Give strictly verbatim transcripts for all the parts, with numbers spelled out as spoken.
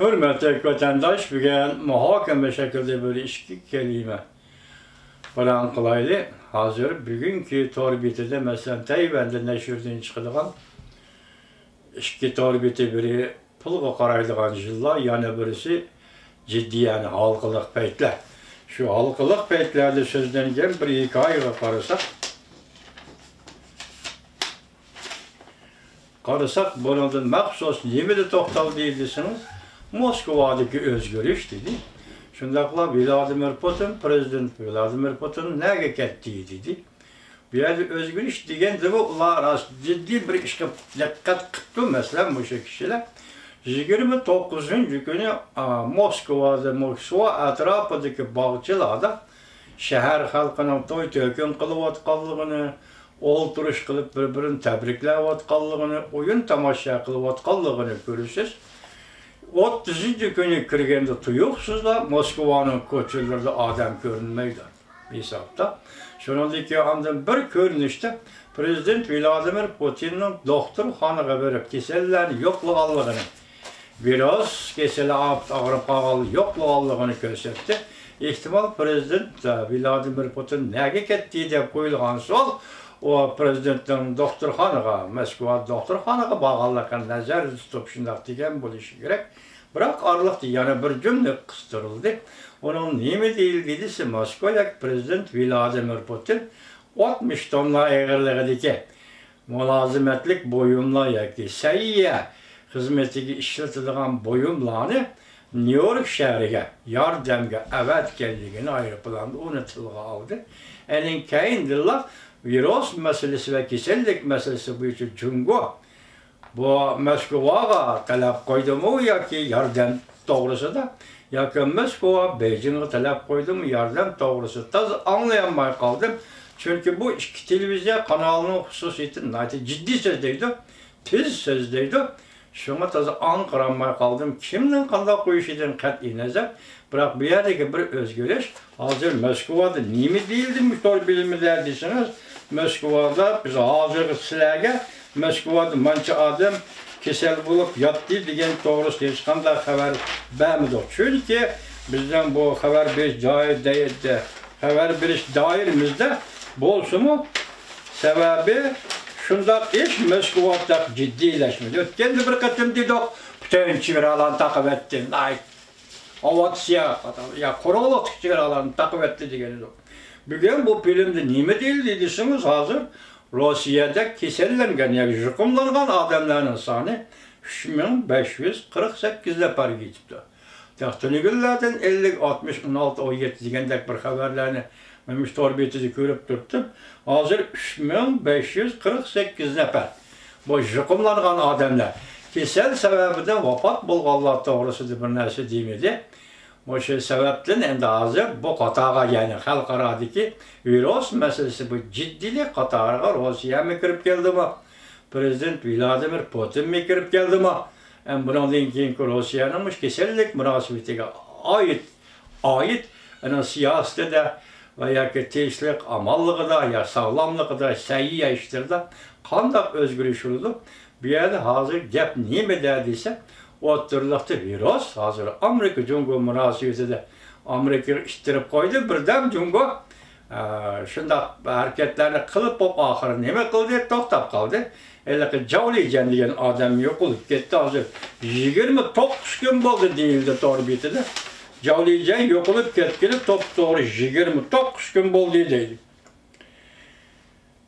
ھۆرمەتلىك ۋەتەنداش، بۈگۈن مۇھاكىمە شەكلىدە بىر ئىككى كەلىمە بايان قىلايلى. ھازىر بۈگۈنكى تور بېتىدە، مەسىلەن، تەيۋەندە نەشردىن چىقىدىغان ئىككى تور بېتى، بىرى پۇلغا قارايدىغان يىللار، يەنە بىرسى جىددىي، يەنى ھالقىلىق پەيتلەر. شۇ ھالقىلىق پەيتلەردە سۆزلەنگەن بىر ھېكايىگە قارىساق، قارىساق، بۇنىڭدىن مەخسۇس نېمىدە توختالدى دېسىڭىز، موسكۋادىكى ئۆزگىرىش دېدى. شۇنداقلا ۋلادىمىر پۇتىن، پىرېزىدېنت ۋلادىمىر پۇتىن نەگە كەتتى دېدى. بۇ يەردە ئۆزگىرىش دېگەندىمۇ ئۇلار راست جىددىي بىر ئىشقا دىققەت قىپتۇ. مەسىلەن، مۇشۇ كىشىلەر يىگىرمە توققۇزىنچى كۈنى، ئا، موسكۋادا، موسكۋا ئەتراپىدىكى باغچىلاردا شەھەر خەلقىنىڭ توي-تۆكۈن قىلىۋاتقانلىقىنى، ئولتۇرۇش قىلىپ بىر-بىرىنى تەبرىكلەۋاتقانلىقىنى، ئويۇن-تاماشا قىلىۋاتقانلىقىنى كۆرىسىز. ئوتتۇزىنچى كۈنى كىرگەندە تۇيۇقسىزلا موسكۋانىڭ كوچىلىرىدا ئادەم كۆرۈنمەيدۇ ھېسابتا. شۇنىڭدىن كېيىن ئاندىن بىر كۆرۈنۈشتە پىرېزىدېنت ۋلادىمىر پۇتىننىڭ دوختۇرخانىغا بېرىپ كېسەللەرنى يوقلىغانلىقىنى، ۋىرۇس كېسىلى ئاغرىپ قالغان، يوقلىغانلىقىنى كۆرسەتتى. ئېھتىمال، پىرېزىدېنت ۋلادىمىر پۇتىن نەگە كەتتى دەپ قويۇلغان سوئال، ئۇ پىرېزىدېنتنىڭ دوختۇرخانىغا، مەسكۇۋا دوختۇرخانىغا بارغانلىقىنى نەزەردە تۇتۇپ شۇنداق دېگەن بولۇشى كېرەك. بىراق ئارىلىقتا يەنە بىر جۈملە قىستۇرۇلدى. ئۇنىڭ نېمە دېيىلگىنى دېسە، مەسكۇۋا ياكى پىرېزىدېنت ۋلادىمىر پۇتىن ئاتمىش توننا ئېغىرلىقىدىكى مۇلازىمەتلىك بۇيۇملار ياكى سەھىيە خىزمىتىگە ئىشلىتىدىغان بۇيۇملارنى نيۇ يورك شەھىرىگە ياردەمگە ئەۋەتكەنلىكىنى ئايروپىلاندا ئۇنى تىلغا ئالدى. ئەنىڭ كەينىدىنلا ۋىرۇس مەسىلىسى ۋە كېسەللىك مەسىلىسى بويىچە جۇڭگو بۇ مەسكۇۋاغا تەلەپ قويدىمۇ ياكى ياردەم توغرىسىدا، ياكى مەسكۇۋا بېيجىڭغا تەلەپ قويدىمۇ ياردەم توغرىسىدا، تازا ئاڭلىيالماي قالدىم. چۈنكى بۇ ئىككى تېلېۋىزىيە قانالىنىڭ خۇسۇسىيىتى ناھايىتى جىددىي سۆزلەيدۇ، تېز سۆزلەيدۇ. شۇڭا تازا ئاڭقىرالماي قالدىم. كىمنىڭ قانداق قويۇشىدىن قەتئىي نەزەر، بىراق بۇ يەردىكى بىر ئۆزگىرىش، ھازىر مەسكۇۋادا نېمە دېيىلدى مۇشۇ تور بېتىدە دېسىڭىز، مەسكۇۋادا بىز ھازىرغى سىلەرگە مەسكۇۋادا مانچە ئادەم كېسەل بولۇپ ياتتى دېگەن توغرىسىدا ھېچقانداق خەۋەر بەرمىدۇق. چۈنكى بىزنىڭ بۇ خەۋەر بېرىش دائىر-، دەي-، دە-، خەۋەر بېرىش دائىرىمىزدە بولسىمۇ، سەۋەبى شۇنداق ئىش مەسكۇۋادا جىددىيلەشمىدى. ئۆتكەندە بىر قېتىم دېدۇق، پۈتۈن چېگرالارنى تاقىۋەتتى. ئاۋىئاتسىيە يا قۇرۇقلۇقتىكى چېگرالارنى تاقىۋەتتى دېگەن ئىدۇق. بۈگۈن بۇ فىلىمدە نېمە دېيىلدى دېسىڭىز، ھازىر روسىيەدە كېسەللەنگەن ياكى يۇقۇملانغان ئادەملەرنىڭ سانى ئۈچ مىڭ بەش يۈز قىرىق سەككىز نەپەرگە يېتىپتۇ. تېخى تۈنۈگۈنلەردىن ئەللىك، ئاتمىش، ئون ئالتە، ئون يەتتە دېگەندەك بىر خەۋەرلەرنى مەن مۇشۇ تور بېتىدە كۆرۈپ تۇرۇپتۇم. ھازىر ئۈچ مىڭ بەش يۈز قىرىق سەككىز نەپەر. بۇ يۇقۇملانغان ئادەملەر، كېسەل سەۋەبىدىن ۋاپات بولغانلار توغرىسىدا بىر نەرسە دېمىدى. مۇشۇ سەۋەبتىن ئەمدى ھازىر بۇ قاتارغا، يەنى خەلقئارادىكى ۋىرۇس مەسىلىسى بۇ جىددىيلىك قاتارىغا روسىيەمۇ كىرىپ كەلدىمۇ؟ پىرېزىدېنت ۋلادىمىر پۇتىنمۇ كىرىپ كەلدىمۇ؟ ئەمدى بۇنىڭدىن كېيىنكى روسىيەنىڭ مۇشۇ كېسەللىك مۇناسىۋىتىگە ئائىت ئائىت، ئۇنىڭ سىياسىتىدە ۋە ياكى تىنچلىق، ئامانلىقىدا يا ساغلاملىقىدا، سەھىيە ئىشلىرىدا قانداق ئۆزگىرىش بولىدۇ؟ بۇ يەردە ھازىر گەپ نېمىدە دېسە، ئوتتۇرىلىقتا ۋىرۇس، ھازىر ئامېرىكا جۇڭگو مۇناسىۋىتىدە ئامېرىكىغا ئىتتىرىپ قويدى بىردەم جۇڭگو. ئە، شۇنداق ھەرىكەتلەرنى قىلىپ، بولۇپ ئاخىرى نېمە قىلدى؟ توختاپ قالدى. ھېلىقى جاۋ لىجيەن دېگەن ئادەم يوقىلىپ كەتتى. ھازىر يىگىرمە توققۇز كۈن بولدى دېيىلدى تور بېتىدە. جاۋ لىجيەن يوقىلىپ كەتكىلى توپتوغرا يىگىرمە توققۇز كۈن بولدى دەيدۇ.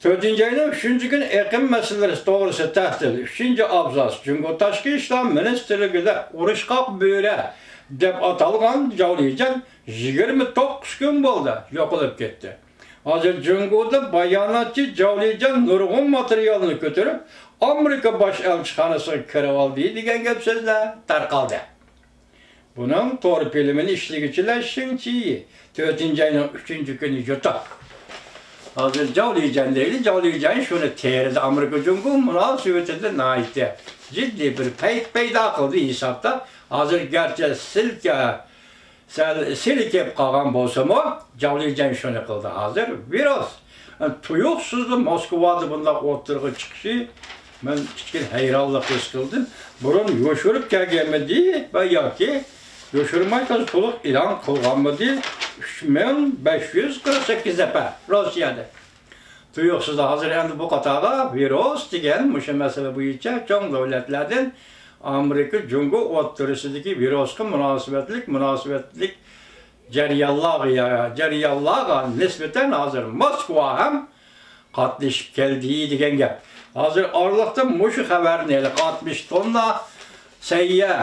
تۆتىنچى ئاينىڭ ئۈچىنچى كۈنى ئېقىم مەسىلىسى توغرىسىدا تەھلىل، ئۈچىنچى ئابزاس، جۇڭگو تاشقى ئىشلار مىنىستىرلىكىدە ئۇرۇشقاق بۆرە دەپ ئاتالغان جاۋ لىجيەن يىگىرمە توققۇز كۈن بولدى، يوقىلىپ كەتتى. ھازىر جۇڭگودا باياناتچى جاۋ لىجيەن نۇرغۇن ماتېرىيالنى كۆتۈرۈپ، ئامېرىكا باش ئەلچىخانىسىغا كىرىۋالدى دېگەن گەپ سۆزلەر تارقالدى. بۇنىڭ تور فىلىمىنى ئىشلىگۈچىلەر شېڭ چىيى، تۆتىنچى ئاينىڭ ئۈچىنچى كۈنى يۇتۇپ. ھازىر جاۋ لىجيەن دەيلى، جاۋ لىجيەن شۇنى تېرىدى، ئامېرىكا جۇڭگو مۇناسىۋىتىدە ناھايىتى جىددىي بىر پەيت پەيدا قىلدى ھېسابتا. ھازىر گەرچە سىلكە سەل سېلىكىپ قالغان بولسىمۇ، جاۋ لىجيەن شۇنى قىلدى. ھازىر ۋىرۇس تۇيۇقسىزلا موسكۋادا بۇنداق ئوتتۇرىغا چىقىشى، مەن كىچىككىنە ھەيرانلىق ھېس قىلدىم. بۇرۇن يوشۇرۇپ كەلگەنمىدى ۋە ياكى يوشۇرماي تازا تولۇق ئېلان قىلغانمىدى؟ ئۈچ مىڭ بەش يۈز قىرىق سەككىز نەپەر روسىيەدە. تۇيۇقسىز ھازىر ئەمدى بۇ قاتارغا ۋىرۇس دېگەن مۇشۇ مەسىلە بويىچە چوڭ دۆلەتلەردىن ئامېرىكا جۇڭگو ئوتتۇرىسىدىكى ۋىرۇسقا مۇناسىۋەتلىك، مۇناسىۋەتلىك جەريانلارغا، جەريانلارغا نىسبەتەن ھازىر موسكۋا ھەم قاتنىشىپ كەلدى دېگەن گەپ. ھازىر ئارىلىقتا مۇشۇ خەۋەرنى، ھېلىقى ئاتمىش توننا سەھىيە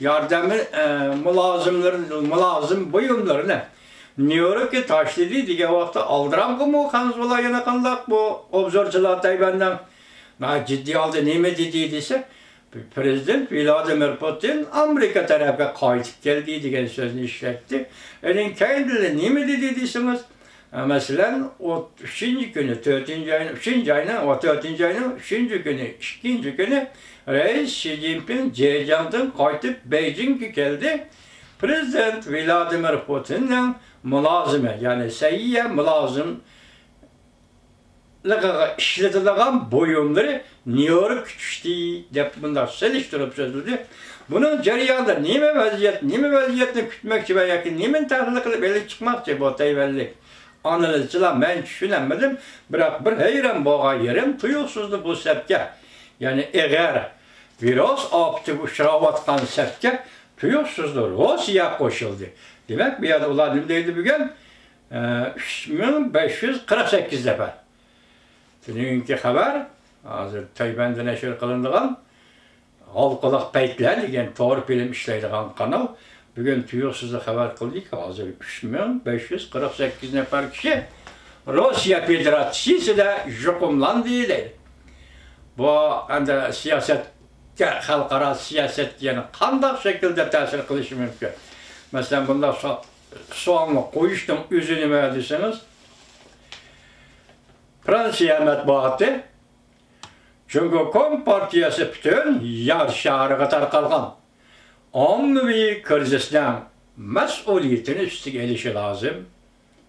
ياردەمى، ئە، مۇلازىملىرى، مۇلازىم بۇيۇملىرىنى نيۇ يوركقا تاشلىدى دېگەن ۋاقىتتا ئالدىرامغۇمۇ خەنزۇلار يەنە قانداق بۇ ئوبزورچىلار تەيۋەننىڭ ناھايىتى جىددىي ھالدا نېمە دېدى دېسە، پرېزىدېنت ۋلادىمىر پۇتىن ئامېرىكا تەرەپكە قايتىپ كەلدى دېگەن سۆزنى ئىشلەتتى. ئەنىڭ كەينىدىن نېمە دېدى دېسىڭىز، مەسىلەن، ئوت-، ئۈچىنچى كۈنى، تۆتىنچى ئاينىڭ، ئۈچىنچى ئاينىڭ، ئۇ تۆتىنچى ئاينىڭ ئۈچىنچى كۈنى، ئىككىنچى كۈنى رەئىس شى جىنپىڭ جېجياڭدىن قايتىپ بېيجىڭغا كەلدى. پرېزىدېنت ۋلادىمىر پۇتىننىڭ مۇلازىمى، يەنى سەھىيە مۇلازىملىقىغا ئىشلىتىدىغان بۇيۇملىرى نيۇ يوركقا چۈشتى، دەپ مۇنداق سېلىشتۇرۇپ سۆزلىدى. بۇنىڭ جەريانىدا نېمە ۋەزىيەت، نېمە ۋەزىيەتنى كۈتمەكچى ۋە ياكى نېمىنى تەھلىل قىلىپ ئېلىپ چىقماقچى بۇ تەيۋەنلىك ئانالىزچىلار، مەن چۈشىنەلمىدىم. بىراق بىر ھەيران بولغان يېرىم، تۇيۇقسىزلا بۇ سەپكە، يەنى ئېغىر ۋىرۇس ئاپىتىگە ئۇچراۋاتقان سەپكە تۇيۇقسىزلا روسىيە قوشۇلدى. دېمەك، بۇ يەردە ئۇلار نېمە دەيدۇ بۈگۈن؟ ئە، ئۈچ مىڭ بەش يۈز قىرىق سەككىز نەپەر. تۈنۈگۈنكى خەۋەر، ھازىر تەيۋەندە نەشر قىلىنىدىغان ھالقىلىق پەيتلەر دېگەن تور فىلىم ئىشلەيدىغان قانال بۈگۈن تۇيۇقسىزلا خەۋەر قىلدىكى، ھازىر ئۈچ مىڭ بەش يۈز قىرىق سەككىز نەپەر كىشى روسىيە فېدېراتسىيىسىدە يۇقۇملاندى دەيدۇ. بۇ ئەمدى سىياسەتكە، خەلقئارا سىياسەتكە يەنە قانداق شەكىلدە تەسىر قىلىشى مۇمكىن؟ مەسىلەن، بۇنداق سو-، سوئالنى قويۇشنىڭ ئۆزى نېمە دېسىڭىز، فرانسىيە مەتبۇئاتى جۇڭگو كومپارتىيەسى پۈتۈن يەر شارىغا تارقالغان ئاممىۋى كىرىزىسنىڭ مەسئۇلىيىتىنى ئۈستىگە ئېلىشى لازىم.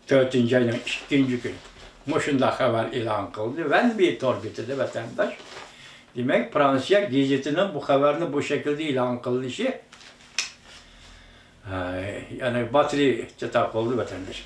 تۆتىنچى ئاينىڭ ئىككىنچى كۈنى مۇشۇنداق خەۋەر ئېلان قىلدى ۋەنبى تور بېتىدە ۋەتەنداش. دېمەك، فرانسىيە گېزىتىنىڭ بۇ خەۋەرنى بۇ شەكىلدە ئېلان قىلىشى، ھە، يەنى باتىرى چاتاق بولدى ۋەتەنداش.